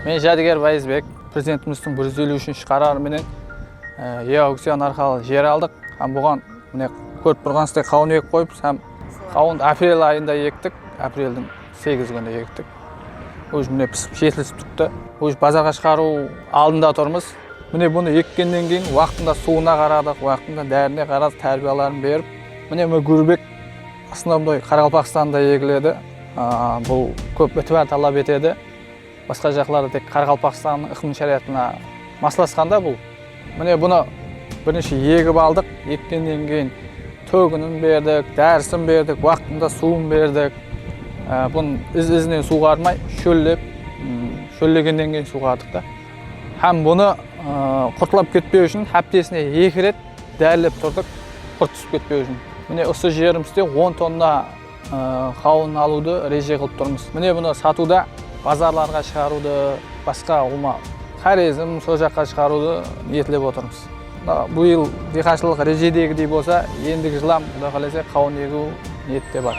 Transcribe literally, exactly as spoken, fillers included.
Men Jádiger Bayızbek, Prezidentimizdiń bir júz eliw úshinshi qararı menen, e, e-aukcion arqalı jer aldıq hám buǵan, mine, kórip turǵanıńızday qawın egip qoyıppız hám qawın aprel ayında ektik, apreldiń segiz kúni ektik. Уже mine pisip jetilisip turıptı. Уже bazarǵa shıǵarıw aldında turmız. Mine bunı ekkennen keyin waqtında suwına qaradıq, waqtında dárine qaradıq, tárbiyaların berip. Mine bu gúrbek основной Qaraqalpaqstanda egiledi. A, bul kóp itibar talap etedi. Basqa jaqlarda tek Qaraqalpaqstannıń ıqlım sharayatına maslasqanda bul. Mine bunı birinshi egip aldıq, ekkennen keyin tóginin berdik, dárisin berdik, waqtında suwın berdik. Á, bunı iz-izinen suwǵarmay, shóllep, ım, shóllegennen keyin suwǵardıq ta. Hám bunı, ı, qurtlap ketpew ushın háptesine eki ret dárilep turdıq, qurt túsip ketpew ushın. Mine usı jerimizde on tonna, ı, qawın alıwdı reje qılıp turmız. Mine bunı satıwda, bazarlarǵa shıǵarıwdı, basqa ulıwma Xorezm, sol jaqqa shıǵarıwdı niyetlep otırmız. Mına bıyıl diyqanshılıq rejedegidey bolsa, endigi jıl hám, Quday qálese, qawın egiw niyette bar.